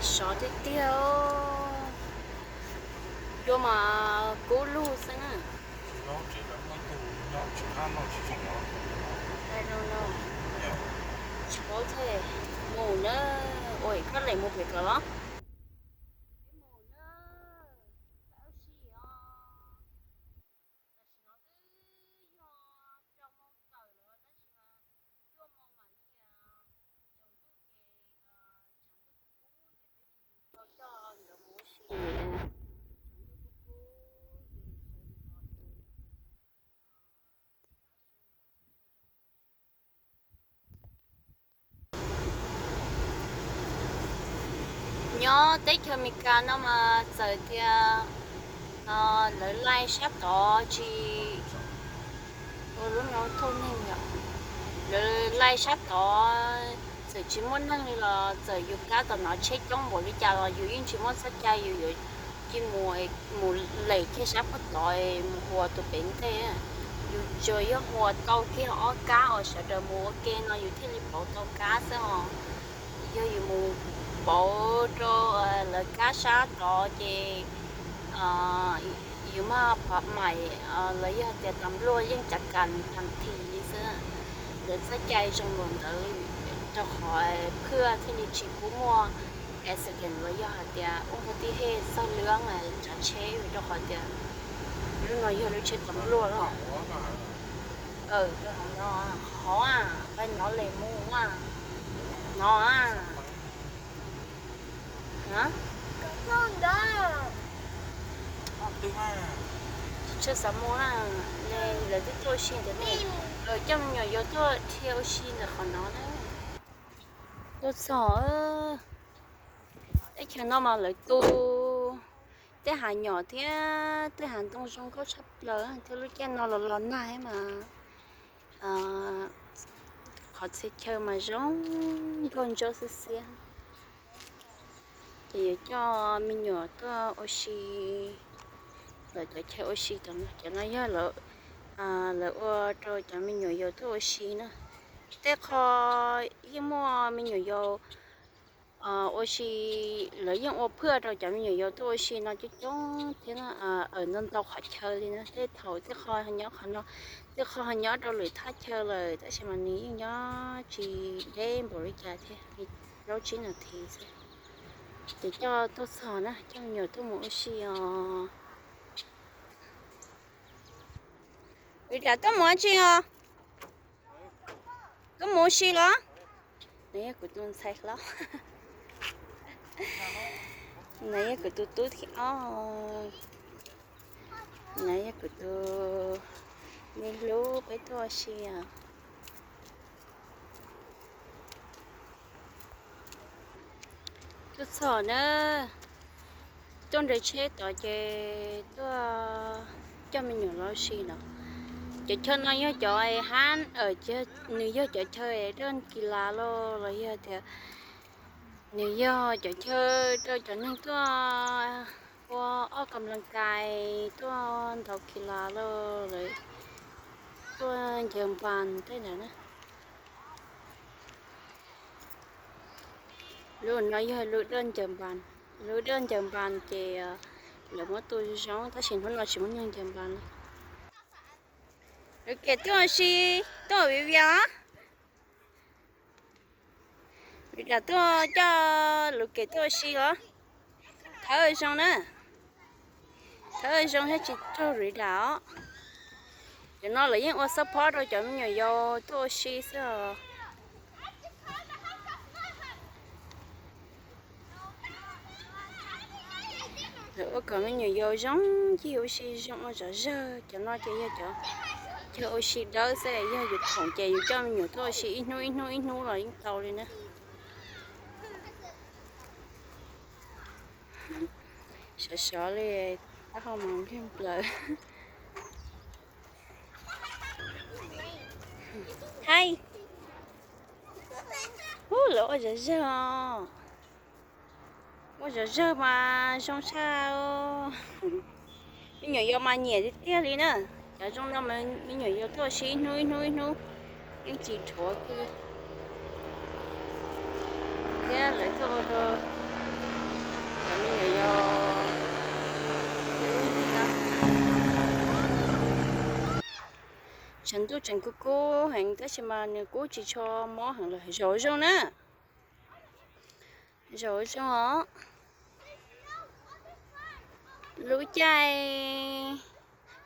Sov tiag tiag, cua mas kub lug xwb na. Tsis paub thiab, mus na. Ua koj lem mus pem kawm los? Tam sim no twb yog rau moos kawm lawm tab sis mas cuaj moos mam li tsaus ntuj ces tshav ntuj kuj kub ces peb tsis tau coj nkawd mus ua si. Tshav ntuj kuj kub ces sawv ntxov ces txiv tav su nkawd thiaj li zoo ua si. Nyob teb chaws Amelikas no mas txawm tias lawv laij sab tod tsis, ua lub no thauj neeg yom, lawv laij sab tod txawm tsis muaj neeg li los txawm yus kab tom no tsheb coob npaum li cas los yus yeej tsis muaj txoj cai yus yuav cia mus, mus lem kiag sab pem tod mus ua tus pem ntej. Yus tsuas yog ua tau kiag ob kab uas sawv daws mus ua ke no yus thiaj li pauv tau kab xwb os. Yog yus mus pauv rau lawv kab sab tod ces yus maj pom mais los yog tias tas npluaj yeej cav kas nws tas thi li xwb. Lawv txoj cai zoo npaum ntawd rau qhov phwj thiaj li tsis pub muaj accident los yog hais tias ua npau tij hej txog lwm tsav tsheb vim rau qhov tias lub no yog lub tsheb tas npluaj lawm. Hov, peb no le mus no. Tsis tshua xav mus na, lawv twb tuaj ua si ntawd ne. Coj me nyuam yaus tuaj dhia ua si ntawm qhov no na. Tuaj txog teb chaws no mas lawv tu tej hav nyom thiab tej hav ntoo zoo nkauj tshaj plaws thiab lub caij no los los nag mas qhov txhia chaw mas zoo nkauj ntsuab xiab xiab. Ces yuav coj me nyuam tuaj ua si, lawv cov chaw ua si cov no, cov no yog lawv ua rau cov me nyuam yaus tuaj ua si na. Tej qho yeej muaj me nyuam yaus ua si, lawv yeej ua phwj rau cov me nyuam yaus tuaj ua si no coob coob thiab, ntau ntau qhov chaw li na. Tej thaum tej qho nyob qhov no, tej qho nyob rau lwm thaj chaw lawm tab sis mas nws yeej nyob tsis deb npaum li cas thiab, li plaub tsib nas this xwb. Ces coj tuaj txog na, coj me nyuam tuaj mus ua si os. Ris Ram tuaj mus ua si os. Tuaj mus ua si los? Nws yog kuv tus ntxhais hlob. Nws yog kuv tus tub thib ob. Nws yog kuv tus me hlub, peb tuaj ua si os. Tuaj txog na, tuaj nres tsheb tod ces tuaj coj me nyuam los ua si no. Cov chaw no yog cov hab, nws yog cov chaw daj kis las los los yog tias nws yog cov chaw rau cov neeg tuaj ua ob kam lees kais, tuaj ntaus kis las los lawm, tuaj ncaws npas tej ntawd na. Lub no yog lub daj ncaws npas, lub daj ncaws npas ces lawv muab tu zoo tab sis hnub no tsis muaj neeg ncaws npas li. Lub kem tuaj ua si, tuaj ua viv vias os. Ris Ram tuaj coj Lus Kem tuaj ua si los. Thawb zoo na. Thawb zoo thiab tsis raug Ris Ram os. Cov no lawv yeej ua xab phob rau cov me nyuam yaus tuaj ua si xwb os. Lawv ua kom me nyuam yaus zoo ncig ua si zoo ua zom zawg. Cov no ces yog cov chaw ua si dawb xwb, yog yus khoom ces yus coj me nyuam tuaj ua si ib hnub ib hnub ib hnub los yeej tau li na. Sov sov li, taub hau mas nplig nplaws. Hais, ub, lawv ua zom zawg os. Ua zom zawg mas zoo tshaj. Me nyuam yaus mas nyiam tiag tiag li na. Cov zoo no mas me nyuam yaus tuaj ua si ib hnub ib hnub ib hnub yeej tsis dhuav kiag li. Thiab lawv tuaj ua rau Tshav ntuj tseem kub kub heev tab sis mas nws kuj tsis tshua mob heev lawm, zaum zoo na. Zaum zoo os. Lub caij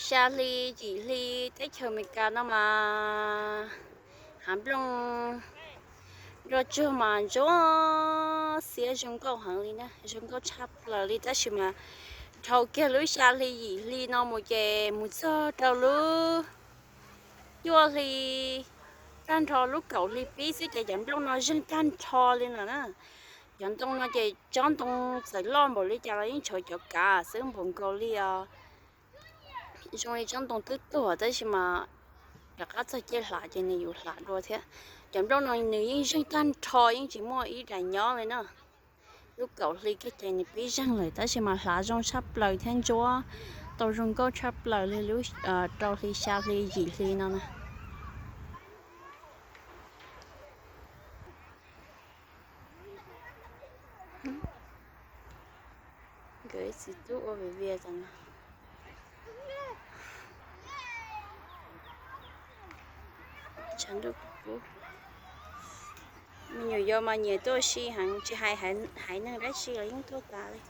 xya hli yim hli teb chaws Amelikas no mas hav nplooj nroj tsuag mas ntsuab xiab zoo nkauj heev li na, zoo nkauj tshaj plaws li tab sis mas dhau kiag lub xya hli yim hli no mus ces mus txog rau lub cuaj hli tag nrho lub kaum hli pib xwb ces cov nplooj no zeeg tag nrho li no na. Cov ntoo no ces tsob ntoo txawm loj npaum li cas los yeej tshuav cov kav xwb npaum nkaus li os. Zoo li tsob ntoo twb tuag tab sis mas rov qab txog caij hlav ces nws yuav hlav dua thiab. Cov nplooj no nws yeej zeeg tag nrho yeej tsis muaj ib daim nyob li na. Lub kaum hli kiag ces nws pib zeeg lawm tab sis mas hlav zoo tshaj plaws thiab ntsuab tau zoo nkauj tshaj plaws li lub rau hli xya hli yim hli no na. Nkawd ib txiv tub ua viv vias tas no. Tshav ntuj kub kub. Me nyuam yaus mas nyiam tuaj ua si heev tsis hais haiv neeg dab tsi los yeej tuaj tas li.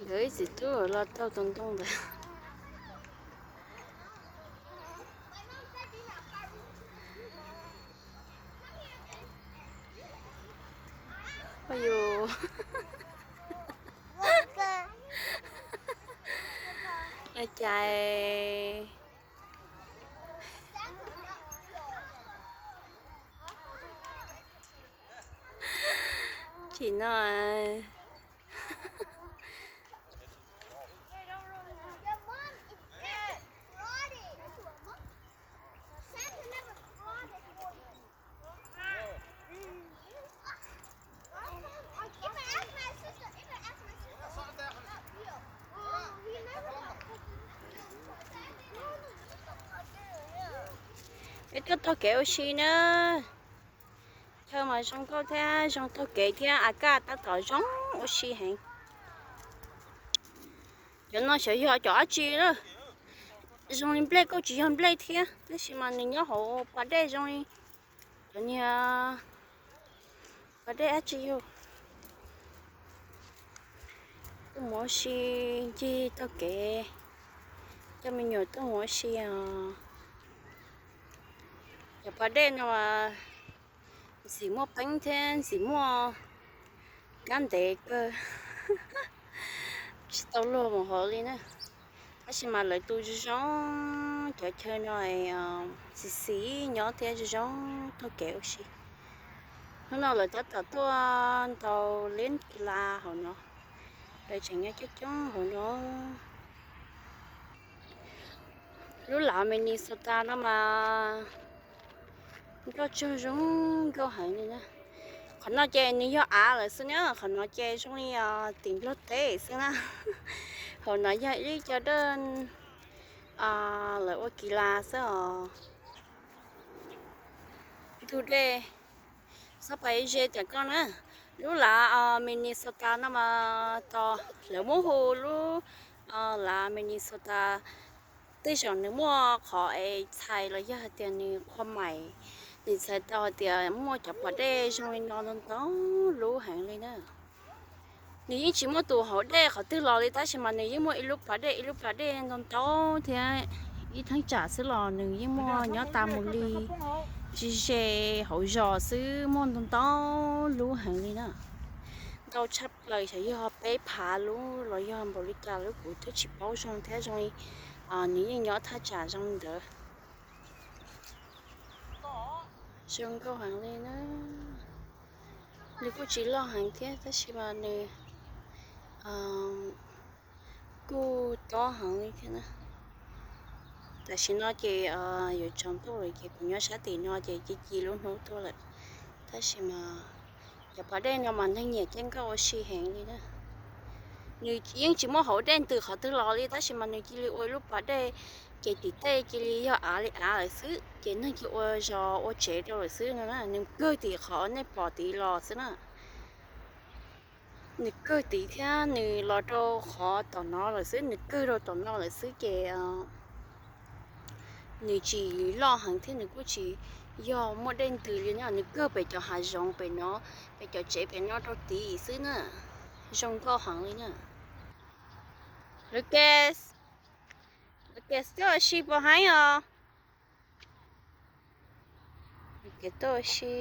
Nkawd ib txiv tub los taug tus ntoo ntawd. Ua yus a cais tsis no. Peb tuaj taug kev ua si na. Chaw mas zoo nkauj thiab zoo taug kev thiab a kaj tab tom zoo ua si heev. Cov no xyov yog cov dab tsi na. Zoo li nplej kuj tsis yog nplej thiab tab sis mas nws nyob hauv pas dej zoo li cov niag pas dej dab tsi yog. Tuaj mus ua si ncig taug kev, coj me nyuam tuaj mus ua si os. Cov pas dej no ntxim muaj peeb thiab ntxim muaj kab ntev kawg, tsis tau luag mus hauv li na. Tab sis mas lawv tu zoo zoo, cov chaw no xis xis nyob thiab zoo zoo taug kev ua si. Hnub no lawv tab tom tuaj ntaus leb kis las hauv no, lawv tseem nyob coob coob hauv no. Lub lav Minnesota no mas nroj tsuag zoo nkauj heev li na. Qhov no ces nws yog av lawm xwb na, qhov no ces zoo li tim Nplog teb xwb na. Hauv no yog ib co dej lawv ua kis las xwb os. Ntug dej, xob pais ze tias koj na. Lub lav Minnesota no mas tos lawv muab hu lub lav Minnesota. Tej zaum nws muaj qhov es txhais los yog hais tias nws qhua mais, nws txhais tau hais tias muaj cov pas dej zoo li no ntau ntau lub heev li na. Nws yeej tsis muaj tus hauv dej qhov twg los li tab sis mas nws yeej muaj ib lub pas dej ib lub pas dej ntau ntau thiab ib theeb tsam xwb los nws yeej muaj nyob tas mus li tsis ze hauv zos xwb, muaj ntau ntau lub heev li na. Ntau tshaj plaws xyov yog peb phav lub los yog npaum li cas lub kuv twb tsis paub zoo thiab zoo li nws yeej nyob thaj tsam zoo li ntawd. Zoo nkauj heev li na. Nws kuj tsis loj heev thiab tab sis mas nws kuj tob heev li thiab na. Tam sim no ces yuav tsaus ntuj lawm ces kuv nyob sab tim no ces ci ci lub hnub tuaj lawm. Tab sis mas cov pas dej no mas neeg nyiam caij nkoj ua si heev li na. Nws yeej tsis muaj hauv dej ntws qhov twg los li tab sis mas nws cia li ua ib lub pas dej, ces tim tej cia li yog av li av lawm xwb ces neeg cia ua zos ua tsev rau lawm xwb no na. Nws kawg tim qhov nej pom tid los xwb na. Nws kawg tid thiab nws los rau qhov tom no lawm xwb, nws kawg rau tom no lawm xwb ces Nws tsis loj heev thiab nws kuj tsis yog muaj dej ntws li na, nws kawg pem cov hav zoov pem no, pem cov tsev pem no rau tid xwb na. Zoo nkauj heev li na. Lucas, Lucas tuaj ua si puas heev os? Lucas tuaj ua si.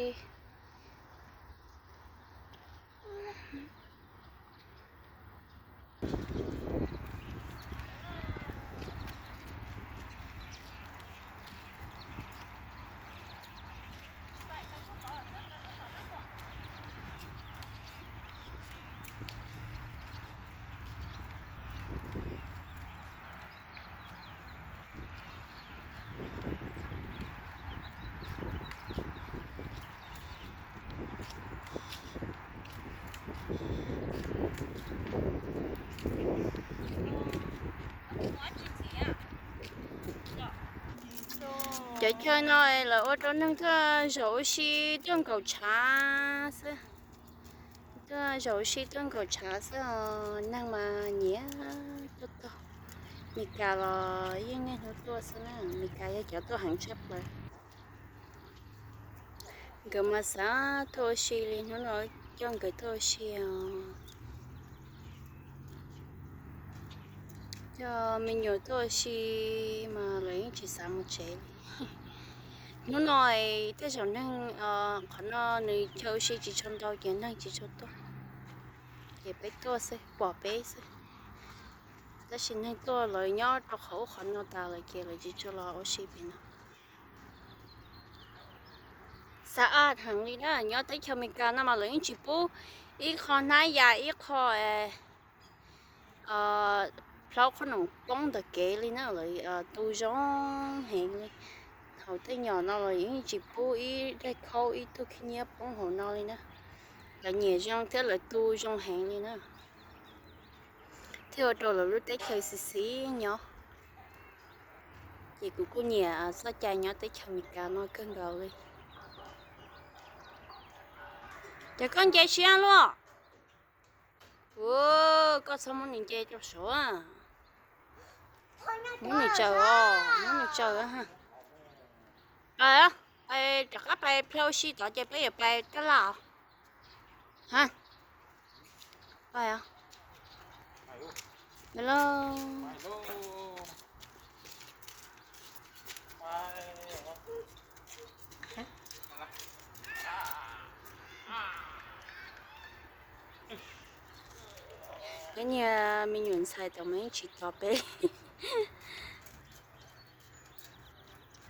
Cov chaw no lawv ua rau neeg tuaj zaum ua si tuaj nkaum tshav xwb. Tuaj zaum ua si tuaj nkaum tshav xwb os, neeg mas nyiam tuaj tog. Mes Kas los yeej niaj hnub tuaj xwb na, Mes Kas yog cov tuaj heev tshaj plaws. Nkawd mas xav tuaj ua si li, hnub no coj nkawd tuaj ua si os. Coj me nyuam tuaj ua si mas lawv yeej tsis xav mus tsev li. Hnub no tej zaum neeg, qhov no nws chaw ua si tsis tshua ntau ces neeg tsis tshua tuaj, ces peb tuaj xwb, pom peb xwb. Tab sis neeg tuaj lawv nyob rau qhov ub qhov no tas lawm ces lawv tsis tshua los ua si pem no. Xav aj heev li na, nyob teb chaws Amelikas no mas lawv yeej tsis pub ib qho hnab yas ib qho plaub qhob noom poob ntawm kev li na, lawv tu zoo heev li. Hauv tej nyom no los yeej tsis pub ib daim khaub ib tug khib nyiab poob hauv no li na. Lawv nyiam zoo thiab lawv tu zoo heev li na. Thiaj ua rau lawv lub teb chaws xiv xiv nyob. Ces kuv kuj nyiam txoj cai nyob teb chaws Amelikas no kawg nkaus li. Ces koj nce siab luaj. Ua, koj txhob muab nws nce rau saud. Muab nws tsaws os, muab nws tsaws. Pais, pais rov qab pais plhaw ua si tod ces peb yuav pais taj laj os. Ha, pais os. Hello. Peb niag me nyuam ntxhais tod mas yeej tsis tos peb.